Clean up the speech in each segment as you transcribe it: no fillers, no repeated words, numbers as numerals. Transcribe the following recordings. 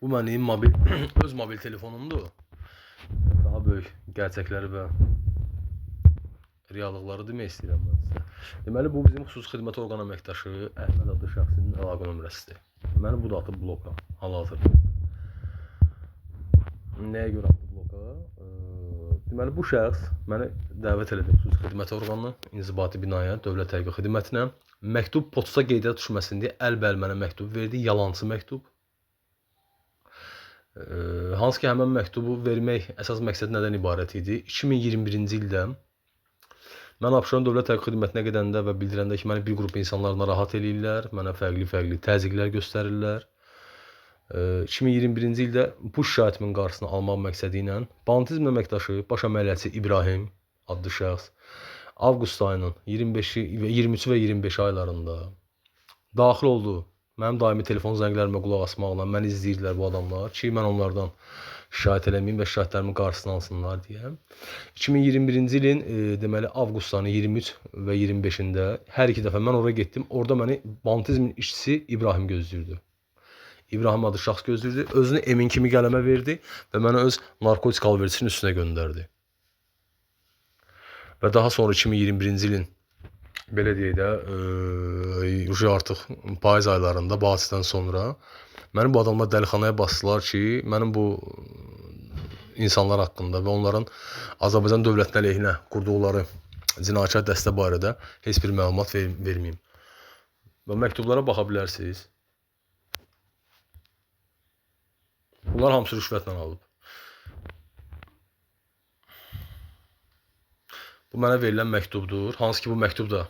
Bu mənim mobil öz mobil telefonumdur. Daha böyük gerçəkləri və reallıqları demək istəyirəm mən sizə. Deməli, bu bizim xüsusi xidmət orqanı əməkdaşı Əhməd adlı şəxsin əlaqə nömrəsidir. Məni bu da atıb bloka hal-hazırda. Nəyə görə atdı bloka? Deməli, bu şəxs məni dəvət elədi xüsusi xidmət orqanına, inzibati binaya, dövlət təhqiq xidmətinə. Məktub poçta qeydə düşməsin deyə əlbəl mənə məktub verdi, yalançı məktub. Hansı ki, həmin məktubu vermək əsas məqsəd nədən ibarət idi? 2021-ci ildə mən Abşeron Dövlət Təhqiq Xidmətinə gedəndə və bildirəndə ki, məni bir qrup insanlar narahat eləyirlər, mənə fərqli-fərqli təzyiqlər göstərirlər. 2021-ci ildə bu şikayətimin qarşısını almaq məqsədi ilə banditizm əməkdaşı, baş əməliyyatçı İbrahim adlı şəxs avqust ayının 25-i və 23-ü və 25 aylarında daxil oldu. Mənim daimi telefon zənglərimə qulaq asmaqla məni izləyirdilər bu adamlar ki, mən onlardan şikayət eləməyim və şikayətlərimin qarşısını alsınlar deyə. 2021-ci ilin deməli avqust ayının 23 və 25-də hər iki dəfə mən ora getdim. Orada məni banditizmin işçisi İbrahim gözləyirdi. İbrahim adlı şəxs gözləyirdi. Özünü Emin kimi qələmə verdi və mənə öz narkotik alverçisinin üstünə göndərdi. Və daha sonra 2021-ci ilin belə deyək də, artıq payız aylarında, Basidən sonra məni bu adamlar dəlixanaya basdılar ki, mənim bu insanlar haqqında və onların Azərbaycan dövlətinin əleyhinə qurduqları cinayətkar dəstə barədə heç bir məlumat verməyim. Və məktublara baxa bilərsiniz. Bunlar hamısı rüşvətlə alıb. Bu mənə verilən məktubdur. Hansı ki, bu məktub da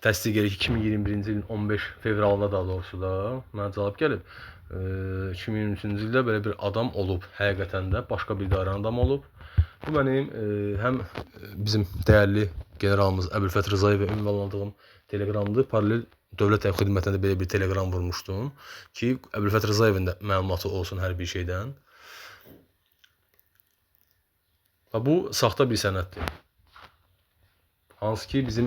təsdiq edir ki, 2021-ci ilin 15 fevralında daha doğrusu da mənə cavab gəlib. 2023-cü ildə belə bir adam olub, həqiqətən də başqa bir idarənin adamı olub. Bu mənim həm bizim dəyərli generalımız Əbülfət Rızayevə ünvanladığım telegramdır. Paralel Dövlət Təhqiq Xidmətinə də belə bir telegram vurmuşdum ki, Əbülfət Rızayevin də məlumatı olsun hər bir şeydən. Və bu saxta bir sənəddir. Hansı ki, bizim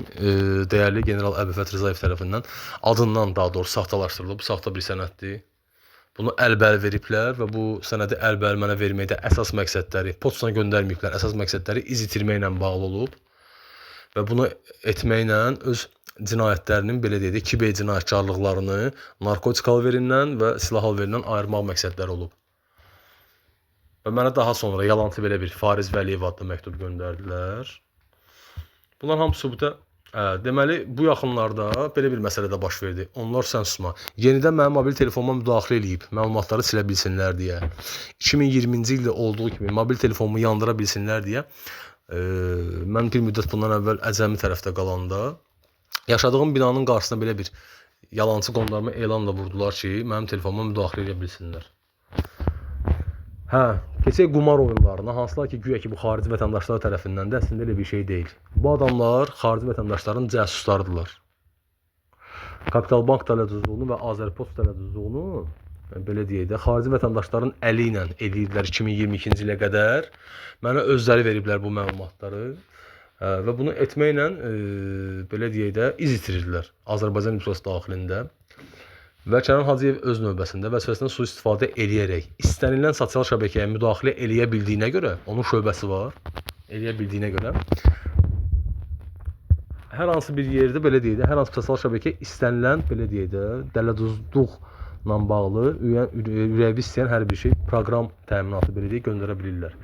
dəyərli general Əbülfət Rızayev tərəfindən adından daha doğrusu saxtalaşdırılıb. Bu saxta bir sənəddir. Bunu əlbəl veriblər və bu sənədi əlbəl mənə verməkdə əsas məqsədləri, poçtla göndərməyiblər, əsas məqsədləri iz itirməklə bağlı olub. Və bunu etməklə öz cinayətlərinin, belə deyək də, kiber cinayətkarlıqlarını narkotik alverindən və silah alverindən ayırmaq məqsədləri olub. Və mənə daha sonra yalançı belə bir Fariz Vəliyev adlı məktub göndərdilər. Bunlar hamısı sübutə. Deməli, bu yaxınlarda belə bir məsələ də baş verdi. Onlar sən susma. Yenidən mənim mobil telefonuma müdaxilə eləyib, məlumatları silə bilsinlər deyə. 2020-ci ildə olduğu kimi mobil telefonumu yandıra bilsinlər deyə. Mən bir müddət bundan əvvəl Əcəmi tərəfdə qalanda yaşadığım binanın qarşısına belə bir yalançı qondarma elanla vurdular ki, mənim telefonuma müdaxilə edə bilsinlər. Hə, keçək qumar oyunlarına, hansılar ki, güya ki, bu xarici vətəndaşlar tərəfindən də əslində elə bir şey deyil. Bu adamlar xarici vətəndaşların cəsuslarıdırlar. Kapital Bank tələddüzlüyünü və Azərpost tələddüzlüyünü, belə deyək də, xarici vətəndaşların əli ilə eləyirdilər 2022-ci ilə qədər. Mənə özləri veriblər bu məlumatları və bunu etməklə, belə deyək də, iz itirirdilər Azərbaycan Respublikası daxilində. Və Kənan Hacıyev öz növbəsində vəzifəsindən sui-istifadə eləyərək istənilən sosial şəbəkəyə müdaxilə eləyə bildiyinə görə, onun şöbəsi var, eləyə bildiyinə görə hər hansı bir yerdə, belə deyək də, hər hansı bir sosial şəbəkəyə istənilən, belə deyək də, dələduzluqla bağlı ürəyi istəyən hər bir şey, proqram təminatı, belə deyək, göndərə bilirlər.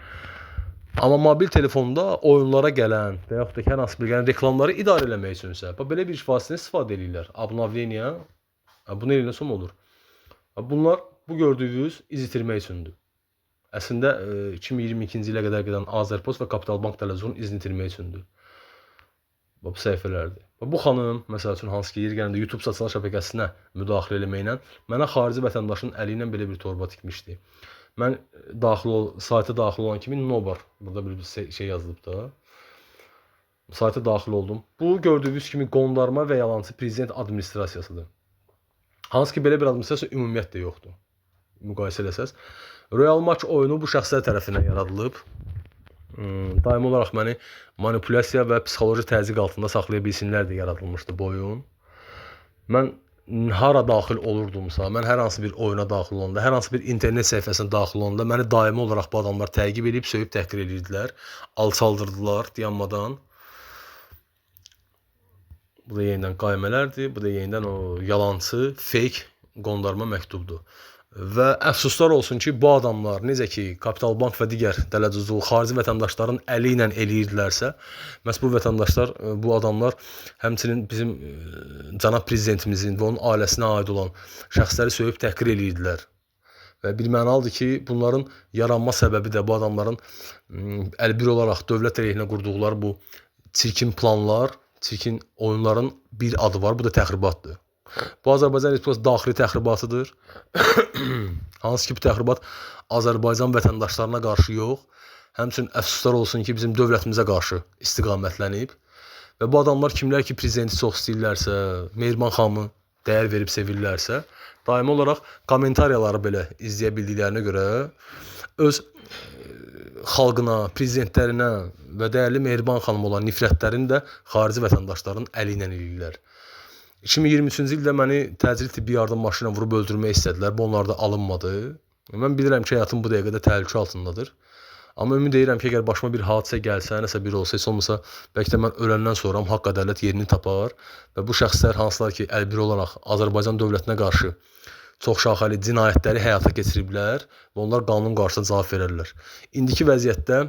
Amma mobil telefonda oyunlara gələn və yaxud da ki, hər hansı bir gələn reklamları idarə eləmək üçünsə, belə bir vasitəni istifadə eləyirlər. Abnavleniya. Bunu eləyən son olur. Bunlar bu gördüyünüz iz itirmək üçündür. Əslində 2022-ci ilə qədər gedən Azərpost və Kapital Bank tələzzülünün izini itirmək üçündür. Bu səhifələrdir. Bu xanım, məsəl üçün, hansı ki, yer gələndə YouTube sosial şəbəkəsinə müdaxilə eləməklə mənə xarici vətəndaşın əli ilə belə bir torba tikmişdi. Mən sayta daxil olan kimi Nobar, burada bir şey yazılıb da. Sayta daxil oldum. Bu gördüyünüz kimi qondarma və yalançı prezident administrasiyasıdır. Hansı ki, belə bir administrasiya ümumiyyətlə yoxdur. Müqayisə eləsəz. Royal Match oyunu bu şəxslər tərəfindən yaradılıb. Daimi olaraq məni manipulyasiya və psixoloji təzyiq altında saxlaya bilsinlər deyə yaradılmışdı bu oyun. Mən hara daxil olurdumsa, mən hər hansı bir oyuna daxil olanda, hər hansı bir internet səhifəsinə daxil olanda məni daimi olaraq bu adamlar təqib edib, söyüb təhqir edirdilər, alçaldırdılar dayanmadan. Bu da yenidən qaymələrdir, bu da yenidən o yalançı, fake qondarma məktubdur. Və əfsuslar olsun ki, bu adamlar necə ki Kapital Bank və digər dələduzluğu xarici vətəndaşların əli ilə eləyirdilərsə, məhz bu vətəndaşlar, bu adamlar həmçinin bizim cənab prezidentimizin və onun ailəsinə aid olan şəxsləri söyüb təhqir eləyirdilər. Və bir mənalıdır ki, bunların yaranma səbəbi də bu adamların əlbir olaraq dövlət əleyhinə qurduqları bu çirkin planlar, çirkin oyunların bir adı var, bu da təxribatdır. Bu Azərbaycan Respublikası daxili təxribatıdır. Hansı ki bu təxribat Azərbaycan vətəndaşlarına qarşı yox, həmçinin əfsuslar olsun ki, bizim dövlətimizə qarşı istiqamətlənib. Və bu adamlar kimlər ki prezidenti çox istəyirlərsə, Mehriban xanımı dəyər verib sevirlərsə, daimi olaraq kommentariyaları belə izləyə bildiklərinə görə öz xalqına, prezidentlərinə və dəyərli Mehriban xanıma olan nifrətlərini də xarici vətəndaşların əli ilə eləyirlər. 2023-cü ildə məni təcili tibbi yardım maşını ilə vurub öldürmək istədilər. Bu onlar da alınmadı. Mən bilirəm ki, həyatım bu dəqiqədə təhlükə altındadır. Amma ümid edirəm ki, əgər başıma bir hadisə gəlsə, nəsə bir olsa, heç olmasa bəlkə də mən öləndən sonra haqq ədalət yerini tapar və bu şəxslər hansılar ki, əlbir olaraq Azərbaycan dövlətinə qarşı çox şaxəli cinayətləri həyata keçiriblər və onlar qanun qarşısında cavab verərlər. İndiki vəziyyətdə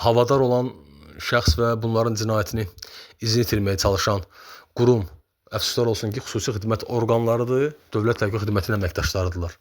havadar olan şəxs və bunların cinayətini izini itirməyə çalışan qurum, əfsuslar olsun ki, xüsusi xidmət orqanlarıdır, Dövlət Təhlükə Xidmətinin əməkdaşlarıdırlar.